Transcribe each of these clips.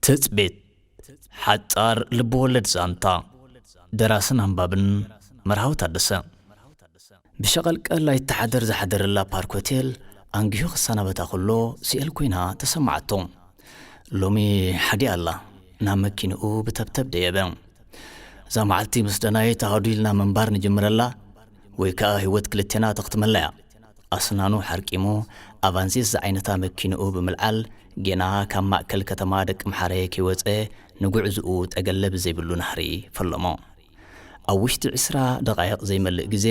ትጽቢት፣ ሓጻር ልብወለድ ዛንታ። ደራስን ኣንባብን መርሃዊ ታደሰ። ብሸቐልቀል ኣይተሓደር ዝሓደረላ ፓርክ ሆቴል ኣንጊሁ ክሰናበታ ከሎ ስኤል ኮይና ተሰማዓቶ። ሎሚ ሓዲ ኣላ፣ ናብ መኪንኡ ብተብተብ ደየበ። እዛ መዓልቲ ምስ ደናየት ኣሃዱ ኢልና ምንባር ንጅምረላ፣ ወይ ከኣ ህይወት ክልቴና ተኽትመላ እያ። ኣስናኑ ሓርቂሙ፣ ኣቫንሲስ ዝዓይነታ መኪንኡ ብምልዓል፣ ጌና ካብ ማእከል ከተማ ደቂ ምሓረ ከይወጸ፣ ንጉዕዝኡ ጠገለ ብዘይብሉ ናህሪ ፈለሞ። ኣብ ውሽጢ ዕስራ ደቓይቕ ዘይመልእ ግዜ፣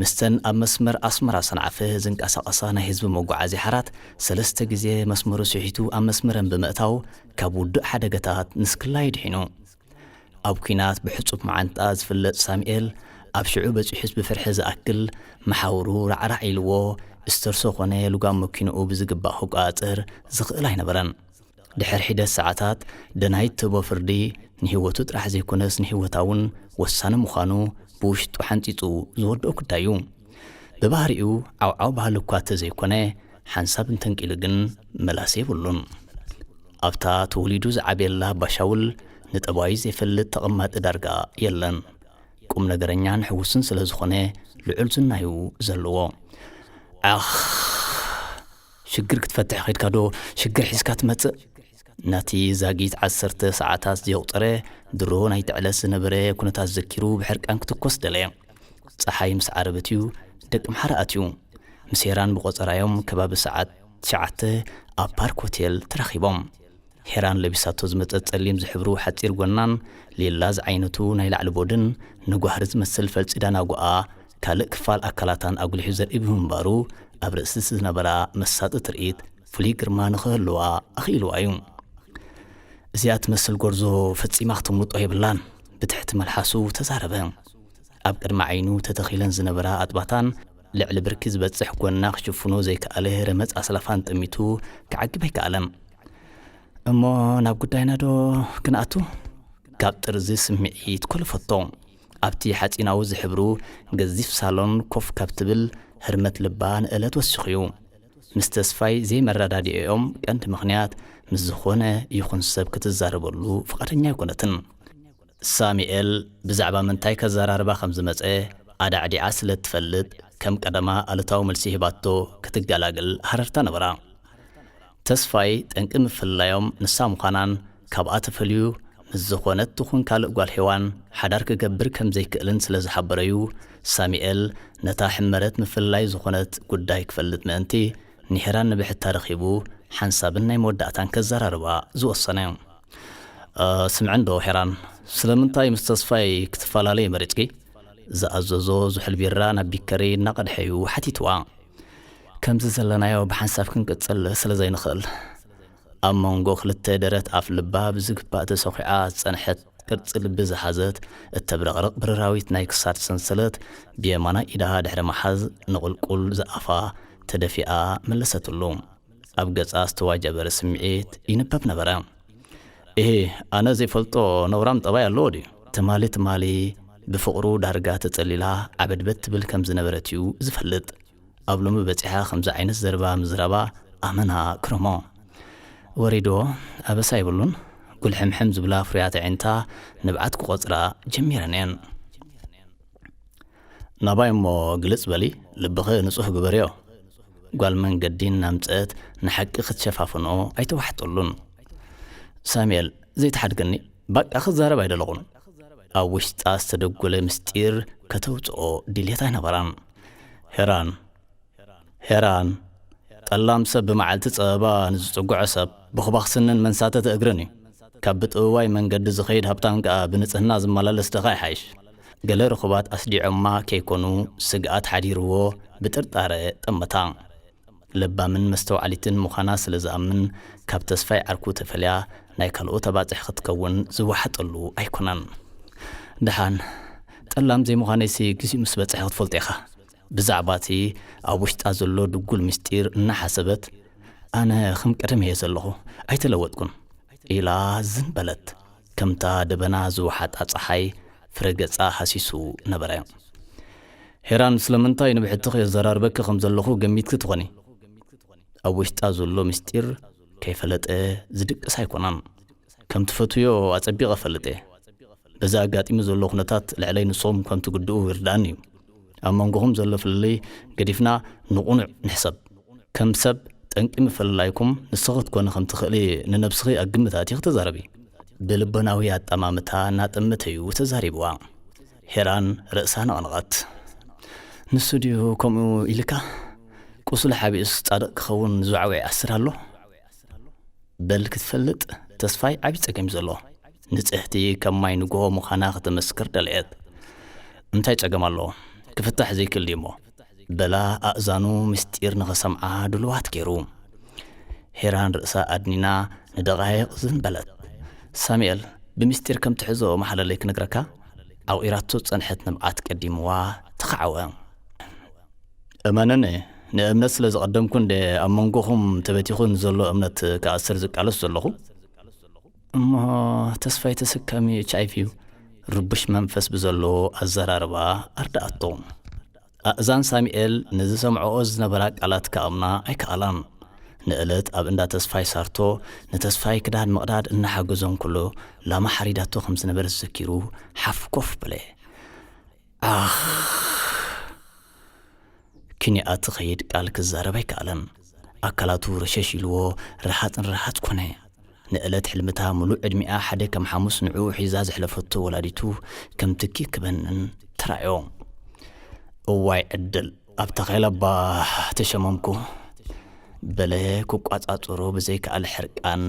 ምስተን ኣብ መስመር ኣስመራ ሰንዓፈ ዝንቀሳቐሳ ናይ ህዝቢ መጓዓዝያ ሓራት፣ ሰለስተ ግዜ መስመሩ ስሒቱ ኣብ መስመረን ብምእታው፣ ካብ ውዱእ ሓደጋታት ንስክላ ይድሒኑ። ኣብ ኲናት ብሕጹብ መዓንጣ ዝፍለጥ ሳሙኤል፣ ኣብ ሽዑ በጺሑስ ብፍርሒ ዝኣክል መሓውሩ ራዕራዕ ኢልዎ፣ ስተርሶ ኾነ ልጓም መኪንኡ ብዝግባእ ክቆጻጸር ዝኽእል ኣይነበረን። ድሕሪ ሒደት ሰዓታት፣ ደናይት ትህቦ ፍርዲ ንህይወቱ ጥራሕ ዘይኮነስ ንህይወታ እውን ወሳኒ ምዃኑ ብውሽጡ ሓንጺጹ ዝወድኦ ጉዳይ እዩ። ብባህሪኡ ዓውዓው ባህሊ እኳ እንተዘይኮነ፣ ሓንሳብ እንተንቂሉ ግን መላሲ የብሉን። ኣብታ ተወሊዱ ዝዓብየላ ባሻውል ንጠባዩ ዘይፈልጥ ተቐማጢ ዳርጋ የለን። ቁም ነገረኛን ሕውስን ስለ ዝኾነ ልዑል ዝናዩ ዘለዎ። ዓኽ! ሽግር ክትፈትሕ ኸይድካ ዶ ሽግር ሒዝካ ትመጽእ? ናቲ ዛጊት ዓሰርተ ሰዓታት ዘየቑጸረ ድሮ ናይቲ ዕለት ዝነበረ ኩነታት ዘኪሩ ብሕርቃን ክትኮስ ደለየ። ጸሓይ ምስ ዓረበት እዩ ደቂ ምሓረ ኣትዩ። ምስ ሄራን ብቖጸራዮም ከባቢ ሰዓት ትሽዓተ ኣብ ፓርክ ሆቴል ተራኺቦም። ሄራን ለቢሳቶ ዝመጸት ጸሊም ዝሕብሩ ሓጺር ጎናን ሌላ ዝዓይነቱ ናይ ላዕሊ ቦድን ንጓህሪ ዝመስል ፈልጺ ዳናጉኣ ካልእ ክፋል ኣካላታን ኣጉሊሑ ዘርኢ ብምንባሩ ኣብ ርእሲ ዝነበራ መሳጢ ትርኢት ፍሉይ ግርማ ንኽህልዋ ኣኽኢልዋ እዩ። እዚኣ ትመስል ጎርዞ ፈጺማ ክትምልጦ የብላን፣ ብትሕቲ መልሓሱ ተዛረበ። ኣብ ቅድሚ ዓይኑ ተተኺለን ዝነበራ ኣጥባታን ልዕሊ ብርኪ ዝበጽሕ ጎና ክሽፍኖ ዘይከኣለ ረመጽ ኣስላፋን ጠሚቱ ክዓግብ ኣይከኣለን። እሞ ናብ ጉዳይና ዶ ክንኣቱ? ካብ ጥርዚ ስምዒት ኮለፈቶ። ኣብቲ ሓጺናዊ ዝሕብሩ ገዚፍ ሳሎን ኮፍ ካብ ትብል ህርመት ልባ ንእለት ወሲኹ እዩ። ምስ ተስፋይ ዘይመረዳድኦም ቀንዲ ምኽንያት ምስ ዝኾነ ይኹን ሰብ ክትዛረበሉ ፍቓደኛ ኣይኮነትን። ሳሙኤል ብዛዕባ ምንታይ ከዘራርባ ከም ዝመጸ ኣዳዕዲዓ ስለ እትፈልጥ፣ ከም ቀደማ ኣሉታዊ መልሲ ሂባቶ ክትገላግል ሃረርታ ነበራ። ተስፋይ ጠንቂ ምፍልላዮም ንሳ ምዃናን፣ ካብኣ ተፈልዩ ምስ ዝኾነት ትኹን ካልእ ጓል ሄዋን ሓዳር ክገብር ከም ዘይክእልን ስለ ዝሓበረዩ፣ ሳሙኤል ነታ ሕመረት ምፍልላይ ዝኾነት ጉዳይ ክፈልጥ ምእንቲ፣ ንሄራን ንብሕታ ረኺቡ ሓንሳብን ናይ መወዳእታን ከዘራርባ ዝወሰነ። "እ፣ ስምዒ እንዶ ሄራን፣ ስለምንታይ ምስ ተስፋይ ክትፈላለየ መሪጽኪ?" ዝኣዘዞ ዝሑል ቢራ ናብ ቢከሪ እናቐድሐዩ ሓቲትዋ። "ከምዚ ዘለናዮ ብሓንሳብ ክንቅጽል ስለ ዘይንኽእል፣ ኣብ መንጎ ክልተ ደረት ኣፍ ልባ ብዝግባእ ተሰኹዓ ዝጸንሐት ቅርጺ ልቢ ዝሓዘት እተብረቕርቕ ብርራዊት ናይ ክሳድ ሰንሰለት ብየማናይ ኢዳ ድሕሪ ምሓዝ ንቑልቁል ዝኣፋ ተደፊኣ መለሰትሉ። ኣብ ገጻ ዝተዋጀበረ ስምዒት ይንበብ ነበረ። "እሂ፣ ኣነ ዘይፈልጦ ነውራም ጠባይ ኣለዎ ድዩ?" ትማሊ ትማሊ ብፍቕሩ ዳርጋ ተጸሊላ ዓበድበድ ትብል ከም ዝነበረት እዩ ዝፈልጥ። ኣብ ሎሚ በጺሓ ከምዚ ዓይነት ዘረባ ምዝራባ ኣመና ክረሞ። ወሪዶ ኣበሳ ይብሉን፣ ጉልሕምሕም ዝብላ ፍሩያት ኣዒንታ ንብዓት ክቖጽራ ጀሚረን እየን። "ናባይ እሞ ግልጽ በሊ፣ ልብኺ ንጹህ ግበርዮ። ጓል መንገዲ እናምጸት ንሓቂ ክትሸፋፍኖ ኣይተዋሕጠሉን። ሳሙኤል፣ ዘይትሓድገኒ፣ ባቃ ክዛረብ ኣይደለኹን። ኣብ ውሽጣ ዝተደጎለ ምስጢር ከተውጽኦ ድልየት ኣይነበራን። ሄራን፣ ሄራን፣ ጠላም ሰብ ብመዓልቲ ጸበባ ንዝጽግዖ ሰብ ብኹባኽ ስንን መንሳተት እግርን እዩ። ካብ ብጥውዋይ መንገዲ ዝኸይድ ሃብታም ከኣ ብንጽህና ዝመላለስ ደኻ ይሓይሽ። ገለ ርኹባት ኣስዲዖማ ከይኮኑ ስግኣት ሓዲርዎ ብጥርጣረ ጠመታ። ለባምን መስተውዓሊትን ምዃና ስለ ዝኣምን፣ ካብ ተስፋይ ዓርኩ ተፈልያ ናይ ካልኦት ኣባጽሕ ክትከውን ዝወሓጠሉ ኣይኮነን። ደሓን፣ ጠላም ዘይምዃነይሲ ግዚኡ ምስ በጽሐ ክትፈልጦ ኢኻ። ብዛዕባ እቲ ኣብ ውሽጣ ዘሎ ድጉል ምስጢር እናሓሰበት፣ ኣነ ከም ቀደም እየ ዘለኹ፣ ኣይተለወጥኩን፣ ኢላ ዝን በለት። ከምታ ደበና ዝወሓጣ ጸሓይ ፍረ ገጻ ሃሲሱ ነበረ። ሄራን፣ ስለምንታይ ንብሕትኺ የዘራርበኪ ከም ዘለኹ ገሚትኪ ትኾኒ። ኣብ ውሽጣ ዘሎ ምስጢር ከይፈለጠ ዝድቅስ ኣይኮነን። ከም ትፈትውዮ ኣጸቢቐ እፈልጥ እየ። በዚ ኣጋጢሙ ዘሎ ኩነታት ልዕለይ ንስኹም ከም ትግድኡ ይርድኣኒ እዩ። ኣብ መንጎኹም ዘሎ ፍልልይ ገዲፍና ንቑኑዕ ንሕሰብ። ከም ሰብ ጠንቂ ምፍልላይኩም ንስኺ ክትኮኒ ከም ትኽእሊ ንነብስኺ ኣብ ግምት ኣእቲኺ ተዛረቢ። ብልቦናዊ ኣጠማምታ እናጠመተ እዩ ተዛሪብዋ። ሄራን ርእሳ ነቕነቐት። ንሱ ድዩ ከምኡ ኢልካ? ቁስሉ ሓቢኡስ ጻድቕ ክኸውን ዝወዓወዐ ይኣስር ኣሎ? በል ክትፈልጥ ተስፋይ ዓቢ ጸገም እዩ ዘሎ። ንጽህቲ ከም ማይ ንግሆ ምዃና ከተመስክር ደለየት። እንታይ ጸገም ኣሎ? ክፍታሕ ዘይክእል ድዩ እሞ? በላ ኣእዛኑ ምስጢር ንኸሰምዓ ድሉዋት ገይሩ። ሄራን ርእሳ ኣድኒና ንደቓይቕ ዝን በለት። ሳሙኤል፣ ብምስጢር ከም ትሕዞ መሓለለይ ክነግረካ? ዓቑራቶ ዝጸንሐት ንብዓት ቀዲምዋ ተኻዕወ። እመነኒ፣ ንእምነት ስለ ዝቐደምኩ እንደ ኣብ መንጎኹም ተበቲኹ ንዘሎ እምነት ክኣስር ዝቃለስ ዘለኹ። እሞ ተስፋይ ተሰካሚ ኤች ኣይ ቪ እዩ፣ ርቡሽ መንፈስ ብዘለዎ ኣዘራርባ ኣርድኣቶ። ኣእዛን ሳሙኤል ንዝሰምዐኦ ዝነበራ ቃላት ክኣምና ኣይከኣላን። ንእለት ኣብ እንዳ ተስፋይ ሳርቶ ንተስፋይ ክዳን ምቕዳድ እናሓገዞ እንከሎ ላማ ሓሪዳቶ ከም ዝነበረ ዘኪሩ ሓፍ ኮፍ በለ። ኣኽ! ኪንኣ ትኸይድ ቃል ክዛረብ ኣይከኣለን። ኣካላቱ ረሸሽ ኢልዎ ረሃጽ ንረሃጽ ኮነ። ንእለት ሕልምታ ምሉእ ዕድሚኣ ሓደ ከም ሓሙስ ንዕኡ ሒዛ ዘሕለፈቶ ወላዲቱ ከም ትኪ ክበንን ተራእዮ። እዋይ ዕድል፣ ኣብታ ኸይለባ ተሸመምኩ፣ በለ ክቋጻጸሮ ብዘይከኣለ ሕርቃን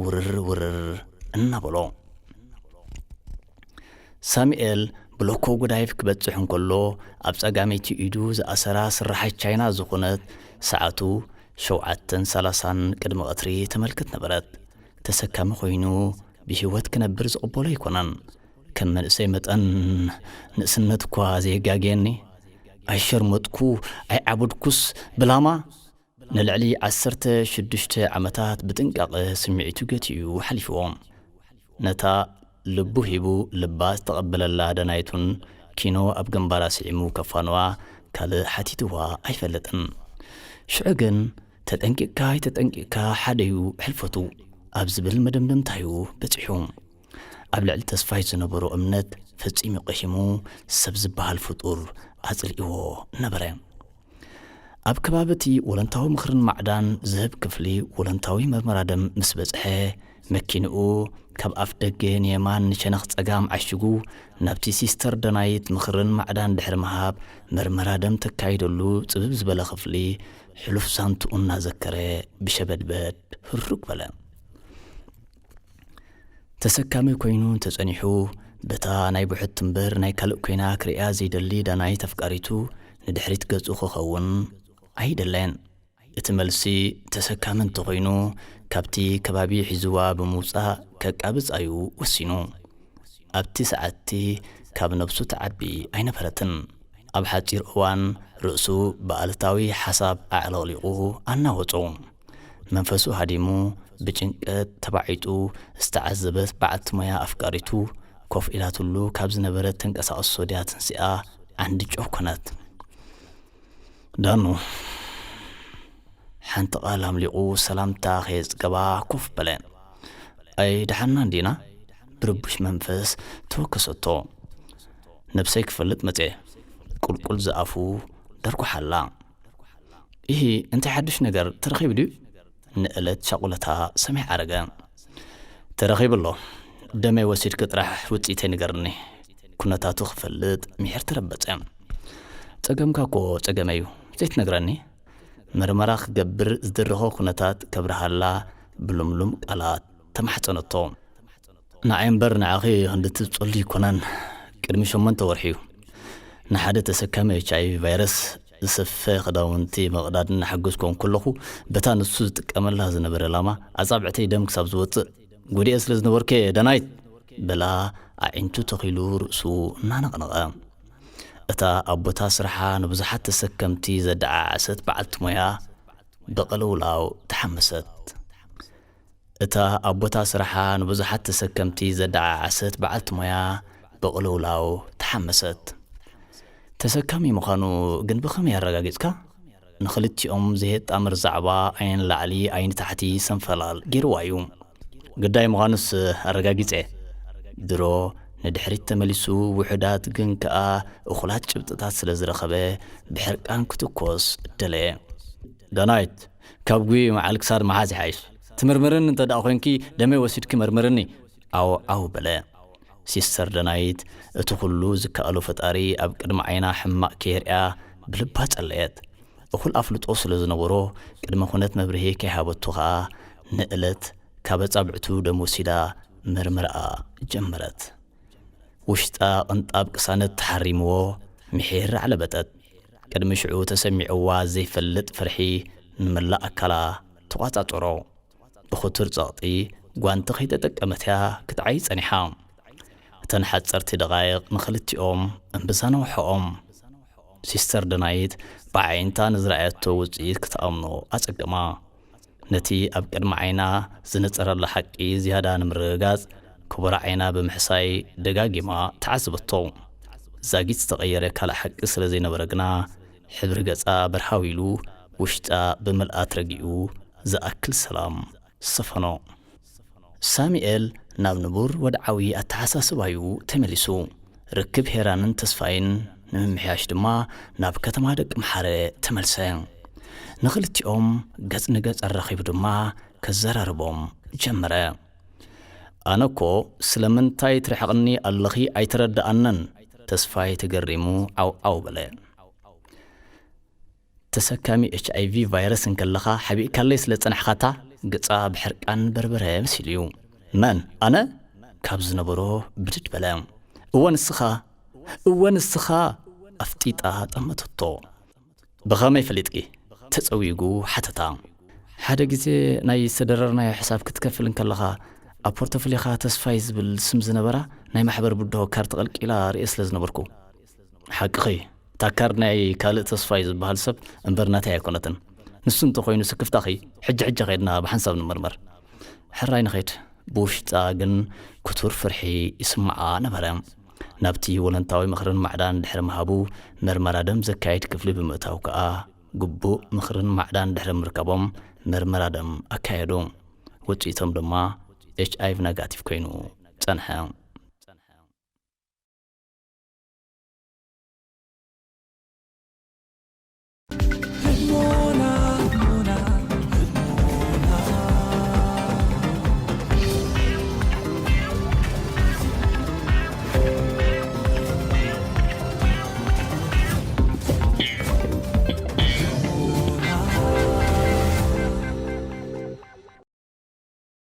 ውርር ውርር እናበሎ። ሳሙኤል ብሎኮ ጉዳይፍ ክበጽሕ እንከሎ፣ ኣብ ጸጋመይቲ ኢዱ ዝኣሰራ ስርሓት ቻይና ዝኾነት ሰዓቱ ሸውዓተን ሰላሳን ቅድሚ ቀትሪ ተመልክት ነበረት። ተሰካሚ ኮይኑ ብህይወት ክነብር ዝቕበሎ ኣይኮነን። ከም መንእሰይ መጠን ንእስነት እኳ ዘየጋግየኒ፣ ኣይሸርመጥኩ ኣይዓበድኩስ ብላማ ንልዕሊ ዓሰርተ ሽዱሽተ ዓመታት ብጥንቃቐ ስምዒቱ ገቲኡ ሓሊፍዎ። ነታ ልቡ ሂቡ ልባ ዝተቐበለላ ደናይቱን ኪኖ ኣብ ግንባራ ስዒሙ ከፋንዋ ካልእ ሓቲትዋ ኣይፈልጥን። ሽዑ ግን ተጠንቂቕካ ኣይተጠንቂቕካ ሓደዩ ሕልፈቱ ኣብ ዝብል መደምደምታዩ በጺሑ። ኣብ ልዕሊ ተስፋይ ዝነበሮ እምነት ፈጺሙ ቀሂሙ፣ ሰብ ዝበሃል ፍጡር ኣጽሊእዎ ነበረ። ኣብ ከባቢ እቲ ወለንታዊ ምኽርን ማዕዳን ዝህብ ክፍሊ ወለንታዊ መርመራ ደም ምስ በጽሐ፣ መኪንኡ ካብ ኣፍ ደገ ንየማን ንሸነኽ ጸጋም ዓሽጉ ናብቲ ሲስተር ደናይት ምኽርን ማዕዳን ድሕሪ ምሃብ መርመራ ደም ተካይደሉ ጽብብ ዝበለ ክፍሊ ሕሉፍ ዛንትኡ እናዘከረ ብሸበድበድ ህሩግ በለ። ተሰካሚ ኮይኑ እንተጸኒሑ፣ በታ ናይ ብሕቲ እምበር ናይ ካልእ ኮይና ክርእያ ዘይደሊ ዳናይት ኣፍቃሪቱ ንድሕሪት ገጹ ክኸውን ኣይደለየን። እቲ መልሲ ተሰካሚ እንተኾይኑ፣ ካብቲ ከባቢ ሒዝዋ ብምውጻእ ከቃብጻ እዩ ወሲኑ። ኣብቲ ሰዓትቲ ካብ ነብሱ ትዓቢ ኣይነበረትን። ኣብ ሓጺር እዋን ርእሱ ብኣሉታዊ ሓሳብ ኣዕለቕሊቑ ኣናወጾ። መንፈሱ ሃዲሙ፣ ብጭንቀት ተባዒጡ ዝተዓዘበት በዓልቲ ሞያ ኣፍቃሪቱ ኮፍ ኢላትሉ ካብ ዝነበረት ተንቀሳቕሶ ድያ ተንሲኣ ዓንዲ ጨው ኮነት። ዳኑ ሓንቲ ቃል ኣምሊቑ ሰላምታ ከየጽገባ ኮፍ በለ። ኣይ ደሓና እንዲና? ብርቡሽ መንፈስ ተወከሰቶ። ነብሰይ ክፈልጥ መጽየ። ቁልቁል ዝኣፉ ደርጉሓላ። ኢሂ፣ እንታይ ሓድሽ ነገር ተረኺቡ ድዩ? ንእለት ሻቑለታ ሰሚዕ ኣረገ። ተረኺቡ ኣሎ። ደመይ ወሲድኪ ጥራሕ ውጽኢተይ ንገርኒ። ኩነታቱ ክፈልጥ ምሒር ተረበጸ። ጸገምካ እኮ ጸገመይ እዩ። ዘይትነግረኒ? መርመራ ክገብር ዝድረኾ ኩነታት ከብርሃላ ብልምሉም ቃላት ተማሕጸነቶ። ንዓይ እምበር ንዓኺ ክንዲ ትጸሉ ኣይኮነን። ቅድሚ ሸሞንተ ወርሒ እዩ። ንሓደ ተሰካሚ ኤች ኣይ ቪ ቫይረስ ዝሰፈ ክዳውንቲ ምቕዳድ እናሓገዝኩ ከለኹ፣ በታ ንሱ ዝጥቀመላ ዝነበረ ላማ ኣጻብዕተይ ደም ክሳብ ዝወጽእ ጎዲኤ ስለ ዝነበርኩ እየ፣ ዳናይት፣ በላ ኣዒንቱ ተኺሉ ርእሱ እናነቕነቐ። እታ ኣብ ቦታ ስርሓ ንብዙሓት ተሰከምቲ ዘደዓዓሰት በዓልቲ ሞያ ብቕልውላው ተሓመሰት። እታ ኣብ ቦታ ስርሓ ንብዙሓት ተሰከምቲ ዘደዓዓሰት በዓልቲ ሞያ ብቕልውላው ተሓመሰት። ተሰካሚ ምዃኑ ግን ብኸመይ ኣረጋጊጽካ? ንኽልቲኦም ዘየጣምር ዛዕባ ዓይኒ ንላዕሊ ዓይኒ ታሕቲ ሰንፈላል ገይርዋ እዩ። ግዳይ ምዃኑስ ኣረጋጊጸ። ድሮ ንድሕሪት ተመሊሱ ውሑዳት ግን ከኣ እኹላት ጭብጥታት ስለ ዝረኸበ ብሕርቃን ክትኮስ ደለየ። ዳናይት፣ ካብ ጉይ መዓል ክሳድ መሓዝ ይሓይሽ። ትምርምርን እንተ ደኣ ኮንኪ ደመይ ወሲድኪ መርምርኒ። ዓው ዓው በለ። ሲስተር ዳናይት እቲ ኩሉ ዝከኣሎ ፈጣሪ ኣብ ቅድሚ ዓይና ሕማቕ ከየርእያ ብልባ ጸለየት። እኹል ኣፍልጦ ስለ ዝነበሮ ቅድመ ኩነት መብርሂ ከይሃበቶ ኸኣ ንእለት ካብ ኣጻብዕቱ ደም ወሲዳ ምርመራኣ ጀመረት። ውሽጣ ቅንጣብ ቅሳነት ተሓሪምዎ ምሒር ኣዕለበጠት። ቅድሚ ሽዑ ተሰሚዕዋ ዘይፈልጥ ፍርሒ ንመላእ ኣካላ ተቋጻጸሮ። ብኽቱር ጸቕጢ ጓንቲ ከይተጠቀመት እያ ክትዓይ ጸኒሓ። እተን ሓጸርቲ ደቓይቕ ንኽልቲኦም እምብዛ ነውሐኦም። ሲስተር ደናይት ብዓይንታ ንዝረኣየቶ ውጽኢት ክትኣምኖ ኣጸገማ። ነቲ ኣብ ቅድሚ ዓይና ዝነጸረላ ሓቂ ዝያዳ ንምርግጋጽ ክቡር ዓይና ብምሕሳይ ደጋጊማ ተዓዘበቶ። ዛጊት ዝተቐየረ ካልእ ሓቂ ስለ ዘይነበረ ግና ሕብሪ ገጻ በርሃው ኢሉ ውሽጣ ብምልኣት ረጊኡ ዝኣክል ሰላም ሰፈኖ። ሳሙኤል ናብ ንቡር ወድዓዊ ኣተሓሳስባዩ ተመሊሱ። ርክብ ሄራንን ተስፋይን ንምምሕያሽ ድማ ናብ ከተማ ደቂ ምሓረ ተመልሰ። ንኽልቲኦም ገጽ ንገጽ ኣራኺቡ ድማ ከዘራርቦም ጀመረ። ኣነ እኮ ስለምንታይ ትርሕቕኒ ኣለኺ ኣይተረድኣንን፣ ተስፋይ ተገሪሙ ዓው ዓው በለ። ተሰካሚ ኤች ኣይ ቪ ቫይረስ እንከለኻ ሓቢእካለይ ስለ ዝጸናሕኻታ ገጻ ብሕርቃን በርበረ መሲሉ እዩ። መን? ኣነ? ካብ ዝነበሮ ብድድ በለ። እወ ንስኻ፣ እወ ንስኻ! ኣፍጢጣ ጠመተቶ። ብኸመይ ፈሊጥኪ? ተጸዊጉ ሓተታ። ሓደ ግዜ ናይ ዝተደረርናዮ ሕሳብ ክትከፍል እንከለኻ ኣብ ፖርቶፍልዮኻ ተስፋይ ዝብል ስም ዝነበራ ናይ ማሕበር ብድሆ ካርድ ተቐልቂላ ርእየ ስለ ዝነበርኩ። ሓቅኺ፣ እታ ካርድ ናይ ካልእ ተስፋይ ዝበሃል ሰብ እምበር ናተይ ኣይኮነትን። ንሱ እንተኾይኑ ስክፍታኺ፣ ሕጂ ሕጂ ኸይድና ብሓንሳብ ንመርመር። ሕራይ ንኸይድ። ብውሽጣ ግን ክቱር ፍርሒ ይስምዓ ነበረ። ናብቲ ወለንታዊ ምኽርን ማዕዳን ድሕሪ ምሃቡ፣ መርመራ ደም ዘካይድ ክፍሊ ብምእታው ከኣ ግቡእ ምኽርን ማዕዳን ድሕሪ ምርካቦም መርመራ ደም ኣካየዱ። ውጽኢቶም ድማ ኤች ኣይ ቪ ነጋቲቭ ኮይኑ ጸንሐ።